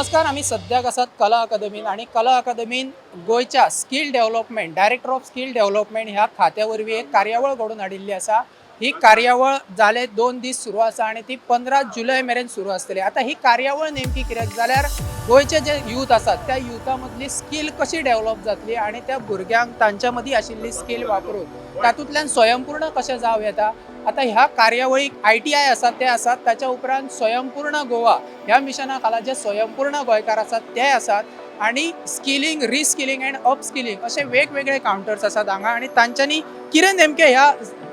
नमस्कार. आमी सद्याक आसात कला अकादमीन आनी कला अकादमीन गोंयच्या skill development, director of skill development ह्या खात्या वरवीं एक कार्यावळ घडोवन हाडिल्ली आसा. ही कार्यावळ जाले 2 दीस सुरू आसा आनी ती 15 जुलय मेरेन सुरू आसतली. आतां ही कार्यावळ नेमकी कित्याक जाल्यार गोंयचे जे यूथ आसात त्या युथा मदली स्कील कशी डेव्हलप जातली आनी त्या भुरग्यांक तांच्या मदीं आशिल्ली स्कील वापरून तातूंतल्यान स्वयंपूर्ण कशें जावं येता. आतां ह्या कार्यावळीक आयटीआय आसा ते आसात, ताच्या उपरांत स्वयंपूर्ण गोवा ह्या मिशना खाला जे स्वयंपूर्ण गोंयकार आसात ते आसात आनी स्किलिंग, रिस्किलिंग अँड अपस्किलिंग असे वेगवेगळे कावंटर्स आसात हांगा. आनी तांच्यांनी कितें नेमकें ह्या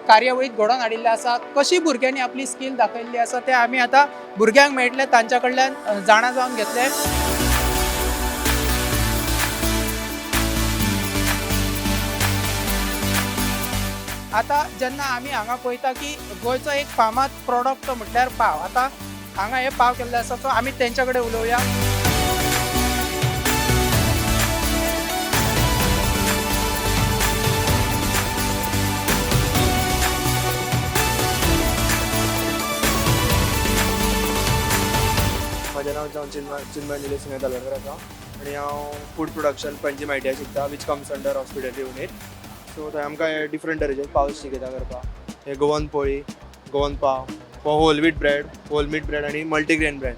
कार्यावळीत घडोवन हाडिल्लें आसा, कशी भुरग्यांनी आपली स्कील दाखयल्ली आसा, तें आमी आतां भुरग्यांक मेळटले, तांच्या कडल्यान जाणा जावन घेतले. आतां जेन्ना आमी हांगा पळयता की गोंयचो एक फामाद प्रोडक्ट म्हटल्यार पाव. आतां हांगा हे पाव केल्ले आसा, सो आमी तेंच्या कडेन उलोवया. म्हजें नांव जॉन चिन्मय, चिन्मय निलेश सिंह तालवणकर आसा आनी हांव फूड प्रोडक्शन पणजी आयटीआय शिकता, which comes under hospitality unit. So थंय आमकां हे डिफरंट तरेचे पाव शिकयता करपाक. हे गोवन पोळी, गोवन पाव हो, whole wheat bread, whole wheat bread आनी multigrain bread,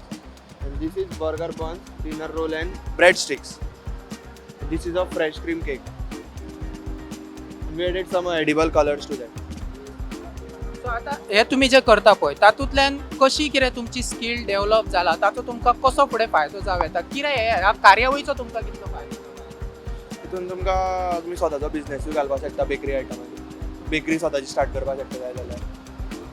and this is burger buns, dinner roll and bread sticks. This is a fresh cream cake. We added some edible colours to that. So आतां हे तुमी जे करता पळय, तातूंतल्यान कशी कितें तुमची स्कील डेव्हलप जाला, ताचो तुमकां कसो फुडें फायदो जावं येता, कितें हे ह्या कार्यावळीचो तुमकां कितलो फायदो? तितून तुमकां तुमी स्वताचो बिजनेसूय घालपाक शकता. बेकरी आयटमाची बेकरी स्वताची स्टार्ट करपाक शकता जाय जाल्यार,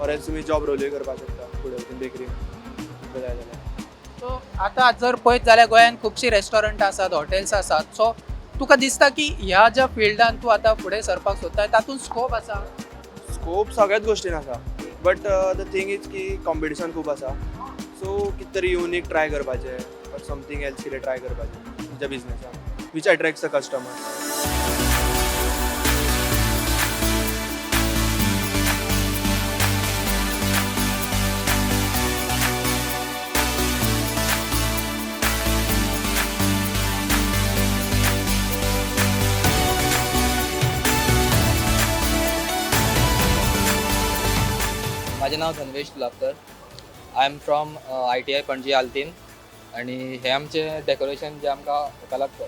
ऑर एल्स तुमी जॉब रोलूय करपाक शकता फुडें वचून बेकरी जाय जाल्यार. सो आतां जर पळयत जाल्यार गोंयांत खुबशीं रेस्टॉरंटां आसात, हॉटेल्स आसात. सो तुका दिसता की ह्या ज्या फिल्डान तूं आतां फुडें सरपाक सोदता तातूंत स्कोप आसा? स्कोप सगळ्याच गोश्टीन आसा, बट the thing is की कॉम्पिटिशन खूब आसा. सो कितें तरी युनीक ट्राय करपाचें ऑर समथींग एल्स कितें ट्राय करपाचें तुमच्या बिजनेसान, which attracts the customer. माझे नाव धनवेश तुलापकर. I am from ITI Panaji, Altinho. आनी हे आमचे डेकोरेशन जे आमकां हेका लागता,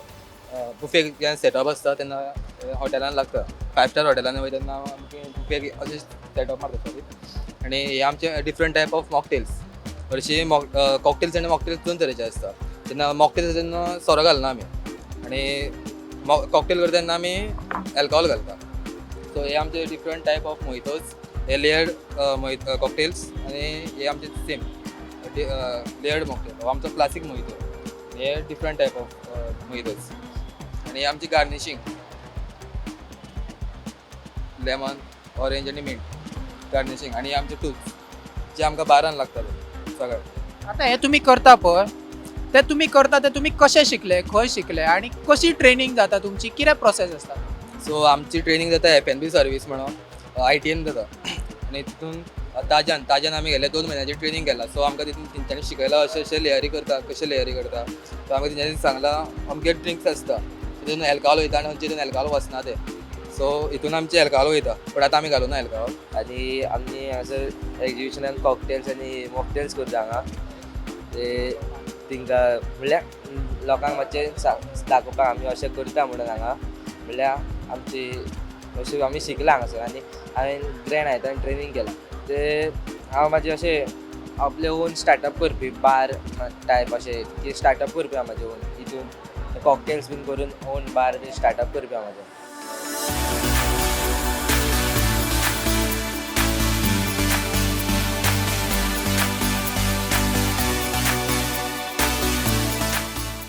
बुफे जेन्ना सेटअप आसता तेन्ना हॉटेलान लागता. फायव स्टार हॉटेलान वयता तेन्ना आमचे बुफे अशें सेटअप मारता, सॉरी. आनी हे आमचे डिफरंट टायप ऑफ मॉकटेल्स. हरशीं मॉक कॉकटेल्स आनी मॉकटेल्स दोन तरेचे आसता. तेन्ना मॉकटेल्स तेन्ना सोरो घालना आमी आनी कॉकटेल करता तेन्ना आमी एल्कोहोल घालता. सो हे आमचे डिफरंट टायप ऑफ मोहितोज, हे लेयर्ड मोहित कॉकटेल्स आनी हे आमचे सेम लेयर्ड मॉकटेल. हो आमचो क्लासीक मोहितो, हे डिफरंट टायप ऑफ मोहितोज. आनी आमची गार्निशींग, लेमन, ऑरेंज आनी मिंट गार्निशींग. आनी आमचे टूल्स जे आमकां बारान लागताले सगळे. आतां हें तुमी करता पळय, ते तुमी करता ते तुमी कशें शिकले, खंय शिकले आनी कशी ट्रेनींग जाता तुमची, कितें प्रोसेस आसता? सो आमची ट्रेनींग जाता एफएनबी सर्वीस म्हणून आयटीएन जाता आनी तितून ताज्यान ताज्यान आमी गेले, 2 म्हयन्याची ट्रेनींग केला. सो आमकां तितून तेंच्यांनी शिकयलां, अशें अशें लेयरी करता, कशें लेयरी करता. सो आमकां तेंच्यांनी सांगलां, अमके ड्रिंक्स आसता तितून एल्कोहोल वयता आनी तितून एल्कोहोल वचना ते. सो हितून आमचे एल्कोहोल वयता, बट आतां आमी घालूना एल्कोहोल. आनी आमी हांगासर एग्जिबिशनान कॉकटेल्स आनी मॉकटेल्स करता हांगा. ते तिंका म्हणल्यार लोकांक मातशें दाखोवपाक आमी अशें करता म्हणून हांगा. म्हणल्यार आमची अशें आमी शिकला हांगासर आनी हांवें ग्रँड हायतान ट्रेनींग केलां. ते हांव म्हाजें अशें आपलें ओन स्टार्टअप करपी, बार टायप अशें की स्टार्टअप करपी हांव म्हाजें ओन. हितून कॉकटेल्स बीन करून ओन बार बीन स्टार्टअप करपी हांव म्हाजें.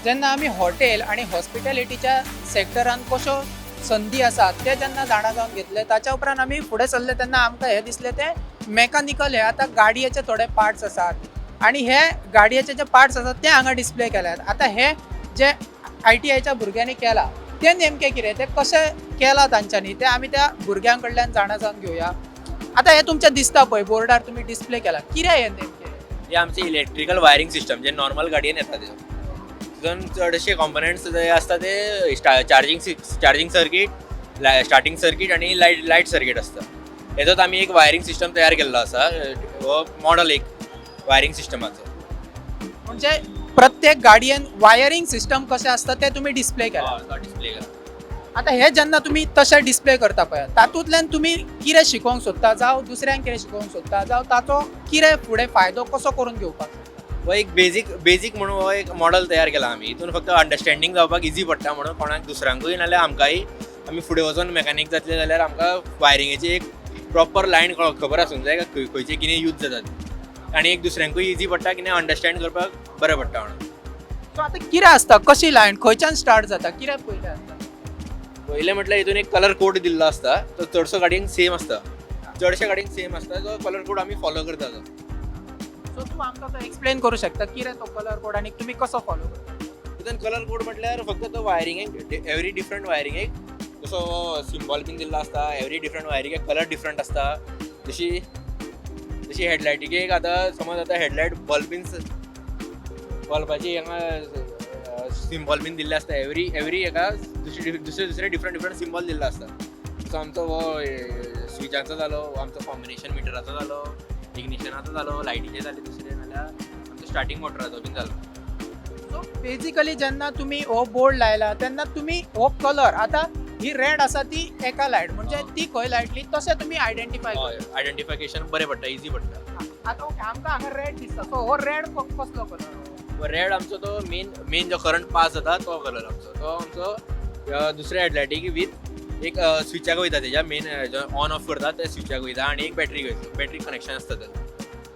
जेन्ना आमी हॉटेल आनी हॉस्पिटॅलिटीच्या सेक्टरान कश्यो संदी आसात ते जेन्ना जाणा जावन घेतले, ताच्या उपरांत आमी फुडें सरले तेन्ना आमकां हें दिसलें, तें मॅकानिकल हे आतां गाडयेचे थोडे पार्ट्स आसात आनी हे गाडयेचे जे पार्ट्स आसात ते हांगा डिस्प्ले केल्यात. आतां हे जे आयटीआयच्या भुरग्यांनी केलां तें नेमकें कितें, तें कशें केलां तांच्यांनी, तें आमी त्या भुरग्यां कडल्यान जाणा जावन घेवया. आतां हें तुमचें दिसता पळय बोर्डार तुमी डिस्प्ले केला, कितें हें नेमकें? हे आमचे इलेक्ट्रिकल वायरिंग सिस्टम जे नॉर्मल गाडयेन येता ते. तितून चडशे कॉम्पोनंट्स जे आसता ते चार्जिंग सर्कीट, स्टार्टिंग सर्कीट आनी लायट सर्कीट आसता. हेजोच आमी एक वायरींग सिस्टम तयार केल्लो आसा. हो मॉडल एक वायरींग सिस्टमाचो. म्हणजे प्रत्येक गाडयेन वायरींग सिस्टम कशें आसता तें तुमी डिस्प्ले केला. डिस्प्ले केला. आतां हे जेन्ना तुमी तशें डिस्प्ले करता पळय, तातूंतल्यान तुमी कितें शिकोवंक सोदता, जावं दुसऱ्यांक कितें शिकोवंक सोदता, जावं ताचो कितें फुडें फायदो कसो करून घेवपाक शकता? हो एक बेजीक म्हणून हो एक मॉडल तयार केला आमी. हितून फक्त अंडरस्टँडींग जावपाक इजी पडटा म्हणून कोणाक दुसऱ्यांकूय नाल्यार आमकांय, आमी फुडें वचून मेकॅनीक जातले जाल्यार आमकां वायरिंगेची एक प्रॉपर लायन खबर आसूंक जाय काय खंयचे कितें यूज जातात, आनी एक दुसऱ्यांकूय इजी पडटा, कितें अंडरस्टँड करपाक बरें पडटा म्हणून. सो आतां कितें आसता, कशी लायन खंयच्यान स्टार्ट जाता, कितें पयलें आसता? पयलें म्हटल्यार हितून एक कलर कोड दिल्लो आसता, तो चडसो गाडयेंक सेम आसता, चडशे गाडयेंक सेम आसता. तो कलर कोड आमी फॉलो करता तो. सो तूं आमकां तो एक्सप्लेन करूं शकता कितें तो कलर कोड आनी तुमी कसो फॉलो करता? तितून कलर कोड म्हटल्यार फक्त तो वायरिंगेक, एवरी डिफरंट वायरिंगेक जसो सिंबॉल बीन दिल्लो आसता, एवरी डिफरंट वायरिंगेक कलर डिफरंट आसता. जशी जशी हेडलायटीक एक आतां समज आतां हेडलायट बल्बीन बल्बाची हांगा सिंबॉल बीन दिल्ले आसता. एवरी हेका दुसरे दुसरे दुसरे डिफरंट डिफरंट सिंबॉल दिल्लो आसता. सो आमचो हो स्विचाचो जालो, हो आमचो कॉम्बिनेशन मिटराचो जालो, इग्निशनाचो जालो, लायटीचे जाले दुसरे, नाल्यार आमचो स्टार्टींग मोटराचो बीन जालो. सो बेजिकली जेन्ना तुमी हो बोर्ड लायला तेन्ना तुमी हो कलर, आतां ही रेड आसा ती एका लायट म्हणजे ती खंय लायटली तशें तुमी आयडेंटिफाय हय, आयडेंटिफिकेशन बरें पडटा, इजी पडटा. आतां ओके, आमकां हांगा रेड दिसता, सो हो रेड कसलो कलर? रेड आमचो तो मेन मेन जो करंट पास जाता तो कलर आमचो, तो आमचो दुसऱ्या हेडलायटीक विथ एक स्विचाक वयता, तेज्या मेन जो ऑन ऑफ करता त्या स्विचाक वयता, आनी एक बॅटरी वयता, बॅटरी कनेक्शन आसता तें.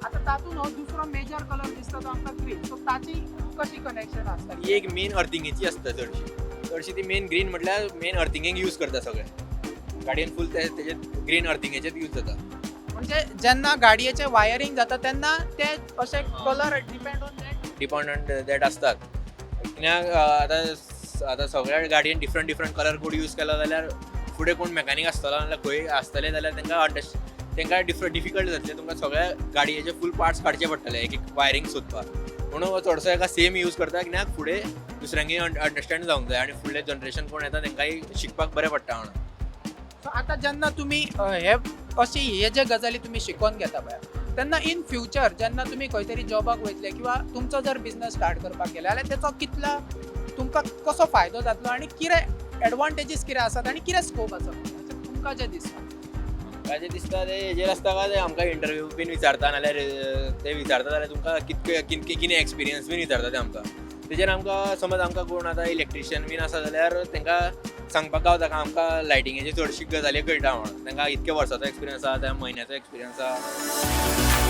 आतां तातूंत हो दुसरो मेजर कलर दिसता तो आमकां ग्रीन, सो ताची कशी कनेक्शन आसता? ही एक मेन अर्थिंगेची आसता चडशी, चडशी ती मेन ग्रीन म्हटल्यार मेन अर्थिंगेक यूज करता सगळे गाडयेन फूल तेजे ग्रीन अर्थिंगेचेच यूज जाता. म्हणजे जेन्ना गाडयेचें वायरींग जाता तेन्ना ते अशे colour depend on that, depend on that आसतात. कित्याक आतां आतां सगळ्या गाडयेन different different colour code use केलो जाल्यार फुडें कोण मेकॅनीक आसतलो नाल्यार खंय आसतले जाल्यार तांकां तांकां डिफिकल्ट जातलें. तुमकां सगळ्या गाडयेचे फूल पार्ट्स काडचे पडटले एक एक वायरींग सोदपाक. म्हणून हो चडसो एका सेम यूज करता, कित्याक फुडें दुसऱ्यांकय अंडरस्टँड जावंक जाय आनी फुडलें जनरेशन कोण येता तांकांय शिकपाक बरें पडटा म्हणून. सो आतां जेन्ना तुमी हे अशी हे जे गजाली तुमी शिकोवन घेता पळय तेन्ना इन फ्युचर जेन्ना तुमी खंय तरी जॉबाक वयतले किंवा तुमचो जर बिजनस स्टार्ट करपाक गेले जाल्यार तेचो कितलो तुमकां कसो फायदो जातलो आनी कितें एडवांटेजीस कितें आसात आनी कितें स्कोप आसा अशें तुमकां जें दिसता? म्हाका जें दिसता तें हेजेर आसता काय ते आमकां इंटरव्यू बीन विचारता, नाल्यार ते विचारता जाल्यार तुमकां कितके कितके कितें एक्सपिरियन्स बीन विचारता ते आमकां. तेजेर आमकां समज आमकां कोण आतां इलेक्ट्रिशियन बीन आसा जाल्यार तांकां सांगपाक गावता काय आमकां लायटिंगेचे चडशी गजाली कळटा म्हणून. तांकां इतके वर्साचो एक्सपिरियन्स आसा, त्या म्हयन्याचो एक्सपिरियन्स आसा.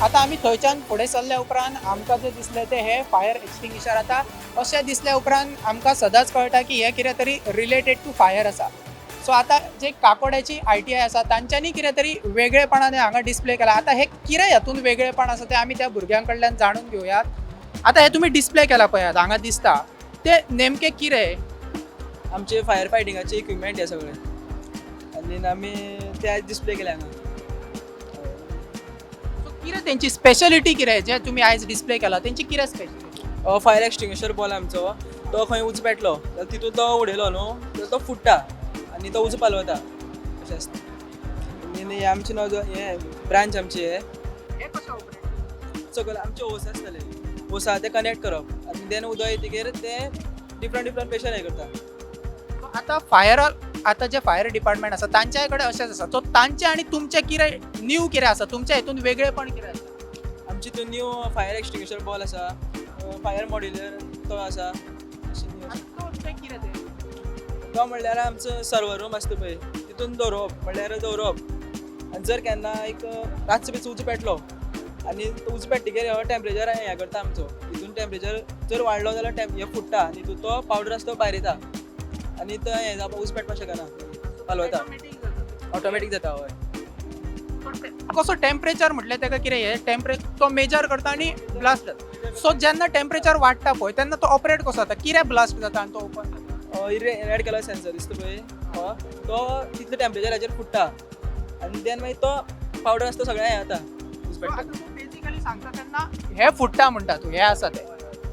आतां आमी थंयच्यान फुडें सरल्या उपरांत आमकां जें दिसलें तें हें फायर एक्सटिंग्विशर. आतां अशें दिसल्या उपरांत आमकां सदांच कळटा की हें कितें तरी रिलेटेड टू फायर आसा. सो आतां जे काकोड्याची ITI आसा तांच्यांनी कितें तरी वेगळेपणान हांगा डिस्प्ले केला. आतां हें कितें हातूंत वेगळेपण आसा तें आमी त्या भुरग्यां कडल्यान जाणून घेवयात. आतां हें तुमी डिस्प्ले केला पळयात हांगा दिसता तें नेमकें कितें? आमचे फायर फायटिंगाचे इक्विपमेंट हे सगळे आनी आमी ते आयज डिस्प्ले केले हांगा. सो कितें तेंची स्पेशलिटी कितें जे तुमी आयज डिस्प्ले केला तेंची कितें स्पेशलिटी? फायर एक्सटिंग्विशर बॉल आमचो तो खंय उजो पेटलो जाल्यार तितून तो उडयलो न्हू जाल्यार तो फुट्टा आनी तो उजो पालवता अशें आसता. आनी हे आमचे नजो हे ब्रांच आमची हे हें कशें ऑपरेट? सकयल आमचे ओस आसतले, ओसा ते कनेक्ट करप आनी देन उदक येतकीर ते डिफरंट डिफरंट प्रेशर हें करता. आतां फायर, आतां जे फायर डिपार्टमेंट आसा तांच्याय कडेन अशेंच आसा, सो तांचें आनी तुमचें कितें न्यू कितें आसा, तुमच्या हितून वेगळेपण कितें आसा? आमची हितून न्यू फायर एक्सटिंग्विशर बॉल आसा, फायर मॉड्युलर तो आसा. अशें न्यू आसा. आनी तें कितें तें? तो म्हणल्यार आमचो सर्वर रूम आसता पळय तितून दवरप, म्हणल्यार दवरप आनी जर केन्ना एक रातचो बी उजो पेटलो आनी तो उजो पेटकीर हो टेम्परेचर हें करता आमचो, हितून टेम्परेचर जर वाडलो जाल्यार हें फुट्टा आनी हितून तो पावडर आसता तो भायर येता आनी तो हें जावपाक उजो पेटपाक शकना, पालवता ऑटोमॅटीक जाता. हय, कसो टेम्परेचर म्हटल्यार ताका कितें हें टेम्परेचर तो मेजर करता आनी ब्लास्ट जाता. सो जेन्ना टेम्परेचर वाडटा पळय तेन्ना तो ऑपरेट कसो जाता, कितें ब्लास्ट जाता आनी तो ओपन जाता? रेड कलर सेन्सर दिसता पळय, तो तितले टेम्परेचराचेर फुट्टा आनी देन मागीर तो पावडर आसता सगळें हें जाता. आतां तूं बेसिकली सांगता तेन्ना हे फुट्टा म्हणटा तूं, हें आसा तें.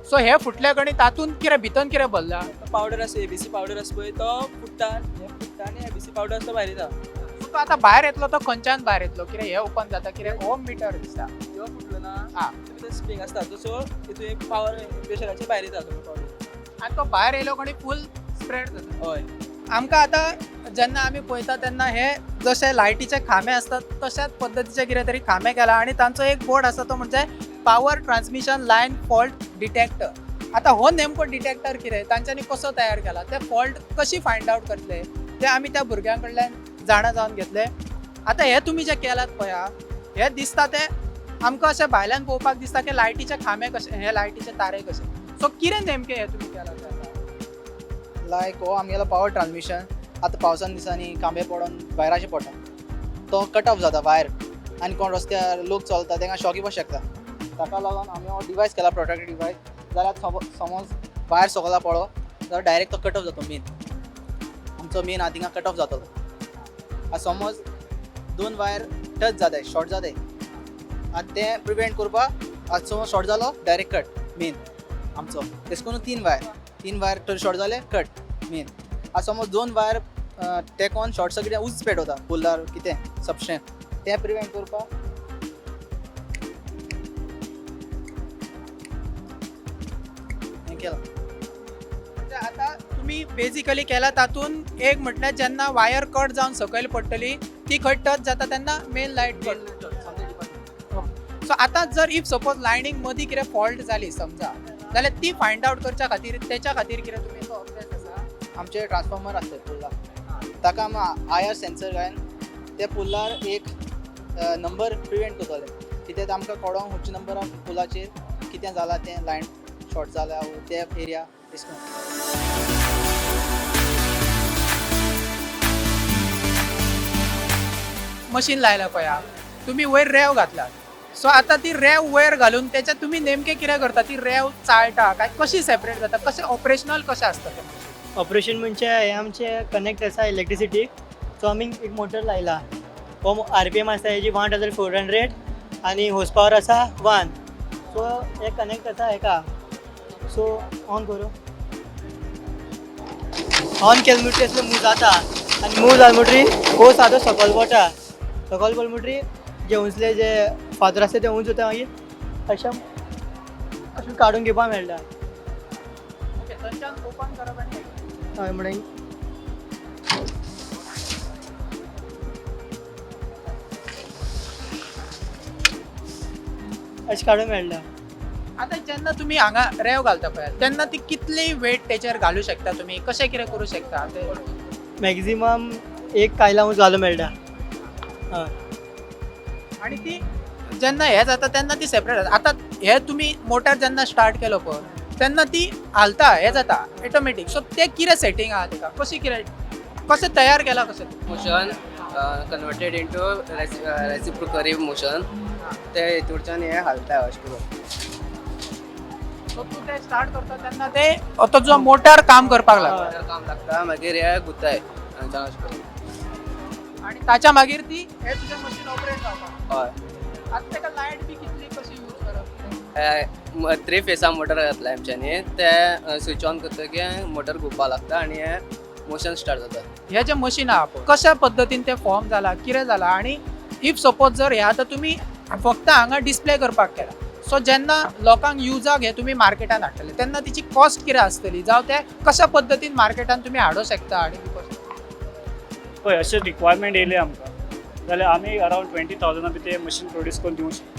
सो हे फुटल्या कणी तातूंत कितें भितर कितें भरला? पावडर आसा, एबीसी पावडर आसा पळय, तो फुट्टा, हे फुट्टा आनी एबीसी पावडर आसता भायर येता. सो तो आतां भायर येतलो तो खंयच्यान भायर येतलो? कितें हें ओपन जाता, कितें हो मिटर दिसता? जेवा फुटलो ना, हा. भितर स्प्रिंग आसता तो, सो तितून एक पावर प्रेशराचेर भायर येता सगळो पावडर. आनी तो भायर येयलो कणी फूल स्प्रेड जाता. हय. आमकां आतां जेन्ना आमी पळयता तेन्ना हे जशे लायटीचे खांबे आसतात तशाच पद्दतीचे कितें तरी खांबे केला आनी तांचो एक बोर्ड आसा तो म्हणजे power transmission line fault detector. आतां हो नेमको डिटेक्टर कितें, तांच्यांनी कसो तयार केला, ते फॉल्ट कशी फायंड आवट करतले ते आमी त्या भुरग्यां कडल्यान जाणा जावन घेतले. आतां हे तुमी जे केलात पळया, हे दिसता ते आमकां अशें भायल्यान पळोवपाक दिसता की लायटीचे खांबे कशे, हे लायटीचे तारे कशे. सो कितें नेमकें हें तुमी केलां तें आतां? लायक हो आमगेलो पावर ट्रान्समिशन आतां पावसान दिसांनी खांबे पडोन वायराचेर पडटा, तो कट ऑफ जाता वायर आनी कोण रस्त्यार लोक चलता तांकां शॉक येवपाक शकता. ताका लागून आमी हो डिवायस केला, प्रोटेक्टिव डिवायस. जाल्यार समज वायर सकला पडो जाल्यार डायरेक्ट तो कट ऑफ जाता, मेन आमचो मेन आहा थिंगा कट ऑफ जातलो. आतां समज दोन वायर टच जाताय, शॉर्ट जाताय, आतां तें प्रिवेंट करपाक आतां समज शॉर्ट जालो डायरेक्ट कट मेन आमचो, तेश करून तीन वायर तर शॉर्ट जाले कट मेन. आतां समज दोन वायर टेकोन शॉर्ट सर्किट उज पेटवता पुलार कितें सबस्टेन, तें प्रिवेंट करपाक हें केलां. म्हणजे आतां तुमी बेजिकली केला तातूंत एक म्हटल्यार जेन्ना वायर कट जावन सकयल पडटली ती खंय टच जाता तेन्ना मेन लायट कट. सो आतां जर if suppose लायनींग मदीं कितें फॉल्ट जाली समजा जाल्यार ती फायंड आवट करच्या खातीर तेच्या खातीर कितें तुमी अभ्यास आसा? आमचे ट्रान्सफॉर्मर आसता पुलार, ताका आमी I R sensor घालून ते पुलार एक नंबर प्रिवेंट करतले, कित्याक आमकां कळोंक खंयच्या नंबरार पुलाचेर कितें जालां तें लायन शॉर्ट जाल्या ते एरिया तेश करून. मशीन लायला पळया तुमी वयर रेंव घातला, सो आतां ती रेंव वयर घालून तेच्या तुमी नेमकें कितें करता? ती रेंव चाळटा काय कशी सेपरेट जाता, कशें ऑपरेशनल कशें आसता तें? ऑपरेशन म्हणजे हे आमचे कनेक्ट आसा इलेक्ट्रिसिटीक, सो आमी एक मोटर लायला, हो RPM आसा हेजी 1400 आनी होर्स पावर आसा 1. सो हे कनेक्ट आसा हेका, सो ऑन करूं, ऑन केलें म्हणटकीर असलो मूव जाता आनी मूव जालें म्हणटकीर हो सादो सकयल पडटा, सकयल पडलो म्हणटकीर जे उंचले जे फातर आसता ते उंच जाता, मागीर अशें अशें काडून घेवपाक मेळटा. ओके, थंयच्यान ओपन करप आनी हय, म्हणून अशें काडूंक मेळटा. आतां जेन्ना तुमी हांगा रेंव घालता पळय तेन्ना ती कितली वेट तेचेर घालूं शकता तुमी, कशें कितें करूं शकता ते? मॅक्झिमम एक कायलां उंच घालूंक मेळटा. हय. आनी ती जेन्ना हें जाता तेन्ना ती सेपरेट जाता. आतां हे तुमी मोटर जेन्ना स्टार्ट केलो पळय तेन्ना ती हालता, हें जाता ऑटोमॅटीक. सो तें कितें सेटींग आहा तेका, कशें कितें कशें तयार केलां कशें? Motion converted into reciprocating motion, ते हितूरच्यान हे हालता अशें करून. सो तूं ते स्टार्ट करता तेन्ना ते तो जो मोटर काम करपाक लागता. मोटर काम लागता, मागीर हे घुंवताय हांगच्यान अशें करून. आनी ताच्या मागीर ती हे तुजें मशीन ऑपरेट जावपाक. हय. आतां तेका लायट बी कितली कशी यूज करप? थ्री फेसा मोटर घातला आमच्यांनी, ते स्विच ऑन करतकीर मोटर घुंवपाक लागता आनी हे मोशन स्टार्ट जाता. हे जे मशीन आहा पळय कशा पद्दतीन तें फॉर्म जाला, कितें जाला, आनी if suppose जर हे आतां तुमी फक्त हांगा डिस्प्ले करपाक केला, सो जेन्ना लोकांक युजाक हे तुमी मार्केटान हाडटले तेन्ना तिची कॉस्ट कितें आसतली, जावं ते कशा पद्दतीन मार्केटान तुमी हाडूंक शकता आनी विकूंक शकता? पळय अशें रिक्वायरमेंट येयलें आमकां जाल्यार आमी अरावंड 20,000 बी तें मशीन प्रोड्यूस करून दिवंक शकता.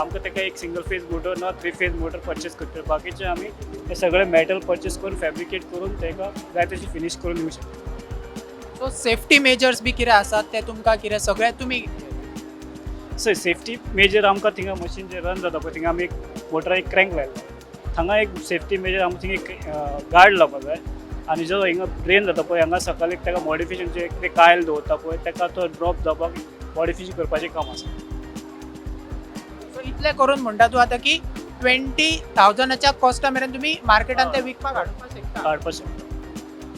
आमकां ताका एक सिंगल फेज मोटर ना थ्री फेज मोटर परचेस करतले, बाकीचे आमी ते सगळे मेटल परचेस करून फॅब्रिकेट करून ताका जाय तशी फिनीश करून दिवंक शकता. सो सेफ्टी मेजर्स बी कितें आसात ते तुमकां कितें सगळें तुमी? सो सेफ्टी मेजर आमकां थिंगा मशीन जे रन जाता पळय थिंगा आमी एक मोटरा एक क्रँक लायलो, हांगा एक सेफ्टी मेजर आमकां थिंगा एक गार्ड लावपाक जाय आनी जो हिंगा ड्रेन जाता पळय हांगा सकाळी ताका मॉडिफिकेशन जे कितें कायल दवरता पळय ताका तो ड्रॉप जावपाक मॉडिफिकेशन करपाचें काम आसा. सो इतलें करून म्हणटा तूं आतां की 20,000च्या कॉस्टा मेरेन तुमी मार्केटान ते विकपाक हाडपाक शकता. हाडपाक शकता.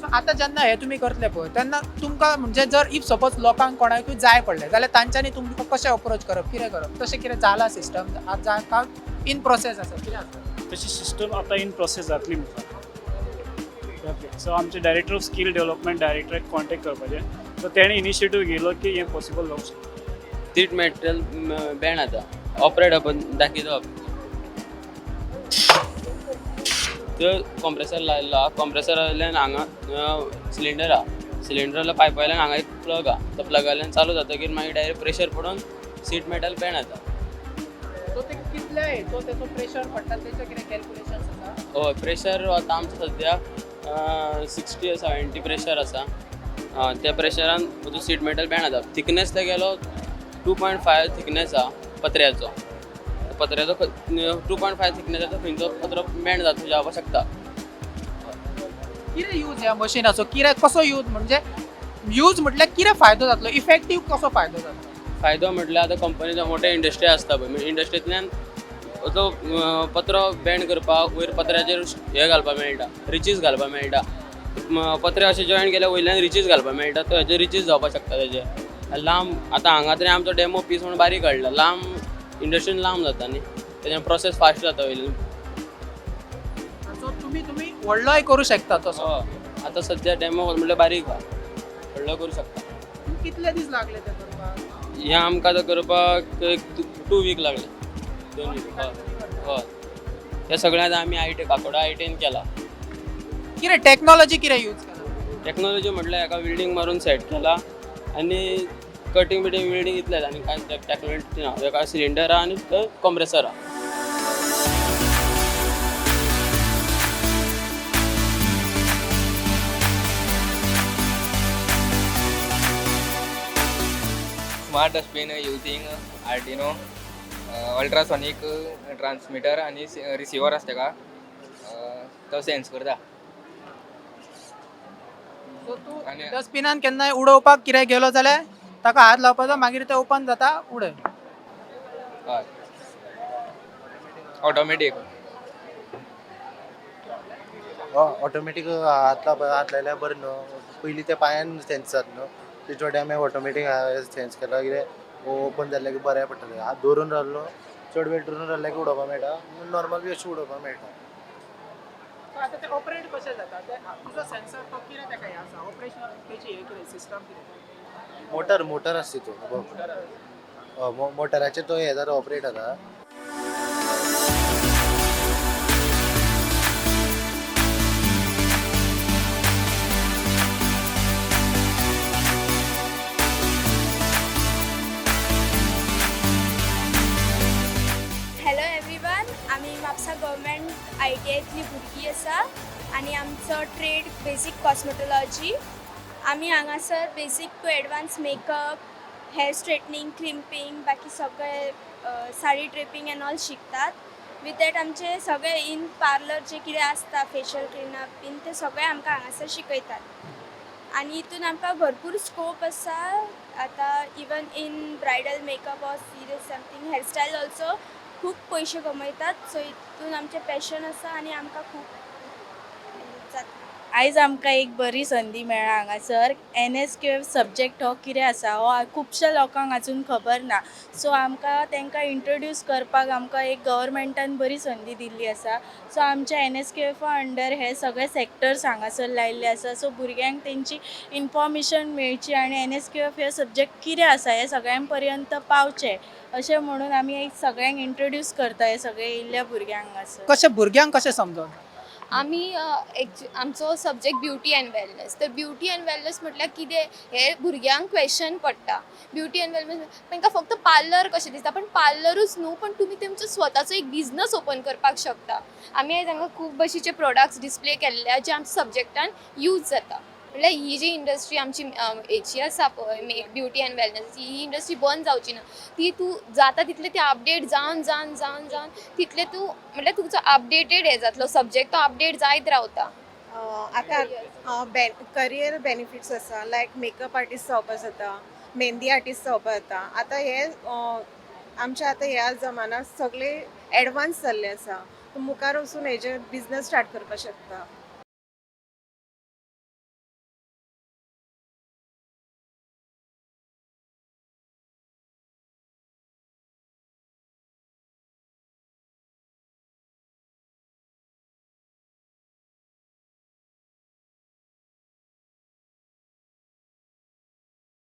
सो आतां जेन्ना हे तुमी करतले पळय तेन्ना तुमकां म्हणजे जर if suppose लोकांक कोणाकूय जाय पडलें जाल्यार तांच्यांनी तुमकां कशें अप्रोच करप, कितें करप, तशें कितें जालां सिस्टम आतां इन प्रोसेस आसा, कितें आसा? तशी सिस्टम आतां इन प्रोसेस जातली मुखार. ओके, सो आमचे डायरेक्टर ऑफ स्कील डेव्हलपमेंट डायरेक्टराक कॉन्टेक्ट करपाचें. सो तेणें इनिशिएटीव घेयलो की हें पॉसिबल जावंक शकता. सीट मेटल बँड आता ऑपरेट आपण दाखयतो. त्यो कॉम्प्रेसर लायल्लो आहा. कॉम्प्रेसर वयल्यान हांगा सिलिंडर आहा, सिलिंडराला पायपा वयल्यान हांगा एक प्लग आहा, तो प्लगा वयल्यान चालू जातकीर मागीर डायरेक्ट प्रेशर पडून सीट मेटल बँड जाता. सो ते कितले हेचो तेचो प्रेशर पडटा तेचें कितें कॅल्कुलेशन आसा? हय, प्रेशर आतां आमचो सद्या 60 70 प्रेशर आसा. त्या प्रेशरान म्हजो सीट मेटल बँड जाता. थिकनेस तेगेलो 2.5 थिकनेस आहा पत्र्याचो. पत्र्याचो 2.5 थिकनेस आसा, खंयचो पत्रो बँड जाता जावपाक शकता. कितें यूज ह्या मशिनाचो, कितें कसो यूज, म्हणजे यूज म्हटल्यार कितें फायदो जातलो, इफेक्टीव कसो फायदो जातलो? फायदो म्हटल्यार आतां कंपनीचो मोठे इंडस्ट्री आसता पळय, इंडस्ट्रींतल्यान तो पत्रो बँड करपाक वयर पत्र्याचेर हें घालपाक मेळटा, रिचीस घालपाक मेळटा. पत्रे अशे जॉयन केल्यार वयल्यान रिचीस घालपाक मेळटा, तो हेजे रिचीस जावपाक शकता तेजे लांब. आतां हांगा तरी आमचो डेमो पीस म्हणून बारीक काडला, लांब इंडस्ट्रीन लांब जाता न्ही, तेजें प्रोसेस फास्ट जाता वयल्यान. सो तुमी तुमी व्हडलोय करूं शकता तसो? हय, आतां सद्या डेमो म्हटल्यार बारीक आहा, व्हडलो करूं शकता. कितले दीस लागले ते करपाक? हें आमकां आतां करपाक एक 2 वीक लागले, 2 वीक. हय हय, हे सगळें आतां आमी IT Kakoda आयटीन केला. कितें टॅक्नॉलॉजी कितें यूज केला? टॅक्नॉलॉजी म्हटल्यार हेका वेल्डींग मारून सेट केला आनी कटींग बिटींग वेल्डींग इतलेंच, आनी कांय टॅक्नॉलॉजी ना. हेका सिलिंडर आहा आनी थंय कॉम्प्रेसर आहा. Smart dustbin using Arduino, ultrasonic transmitter आनी रिसिवर आसता तेका, तो सेन्स करता. सो तूं डस्टबिनान केन्नाय उडोवपाक कितें गेलो जाल्यार ताका हात लावपाचो, मागीर तें ओपन जाता, उडय. हय, ऑटोमॅटीक. ऑटोमॅटीक हात लावपा, हात लायल्यार बरें न्हू. पयलीं ते पांयान सेन्स जाता न्हू, तेचे वाटे आमी ऑटोमॅटीक सेन्स केला. कितें ओपन जालें की बऱ्याक पडटलें. हात दवरून रावलो चड वेळ दवरून रावल्यार की उडोवपाक मेळटा, नॉर्मल बी अशें उडोवपाक मेळटा. आतां तें ऑपरेट कशें जाता? तें तुजो सेन्सर तो कितें तेका हें आसा ऑपरेशनल तेची हें कितें सिस्टम कितें? मोटर मोटर आसता तितून, मोटराचेर तो हें जाता, ऑपरेट जाता. हॅलो एवरीवन, आमी म्हापसा गव्हर्मेंट आयटीआयतली भुरगीं आसा आनी आमचो ट्रेड बेजीक कॉस्मेटोलॉजी. आमी हांगासर basic to advance makeup, hair straightening, crimping, बाकी सगळे साडी ड्रेपिंग एंड ऑल शिकतात. विथ that आमचे सगळे इन पार्लर जे कितें आसता, फेशियल क्लिनअप बीन, ते सगळे आमकां हांगासर शिकयतात आनी हितून आमकां भरपूर स्कोप आसा. आतां even in bridal makeup or serious something, hairstyle also खूब पयशे कमयतात. सो हितून आमचें पॅशन आसा आनी आमकां खूब जाता. आयज आमकां एक बरी संदी मेळ्ळा हांगासर. NSQF subject हो कितें आसा हो खुबश्या लोकांक आजून खबर ना. सो आमकां तांकां इंट्रोड्यूस करपाक आमकां एक गव्हर्मेंटान बरी संदी दिल्ली आसा. सो आमच्या NSQFा अंडर हे सगळे सॅक्टर्स हांगासर लायिल्ले आसा. सो भुरग्यांक तेंची इन्फॉर्मेशन मेळची आनी NSQF हे सब्जेक्ट कितें आसा हें सगळ्यां पर्यंत पावचें अशें म्हणून आमी एक सगळ्यांक इंट्रोड्यूस करता हे सगळे येयल्ल्या भुरग्यांक हांगासर. कशें भुरग्यांक कशें समजोवन? आमी आमचो सब्जेक्ट ब्युटी अँड वेलनस. तर ब्युटी अँड वेलनस म्हटल्यार कितें हें भुरग्यांक क्वेशन पडटा. ब्युटी अँड वेलनस तांकां फक्त पार्लर कशें दिसता, पण पार्लरूच न्हू, पण तुमी तुमचो स्वताचो एक बिजनस ओपन करपाक शकता. आमी आयज हांगा खूब भशेचे प्रोडक्ट्स डिस्प्ले केल्ले आहा जे आमच्या सब्जेक्टान यूज जाता. म्हणल्यार ही जी इंडस्ट्री आमची हेची आसा पळय, beauty and wellness, he industry बंद जावची ना. ती तूं जाता तितलें ती अपडेट जावन जावन जावन जावन तितलें तूं म्हणल्यार तुजो अपडेटेड हें जातलो सब्जेक्ट, तो अपडेट जायत रावता. आतां करियर बेनिफिट्स आसा, लायक मेकअप आर्टिस्ट जावपा जाता, मेहंदी आर्टिस्ट जावपा जाता. आतां हे आमच्या आतां ह्या जमान्यात सगळे एडवान्स जाल्ले आसा. तूं मुखार वचून हेजे बिजनस स्टार्ट करपाक शकता.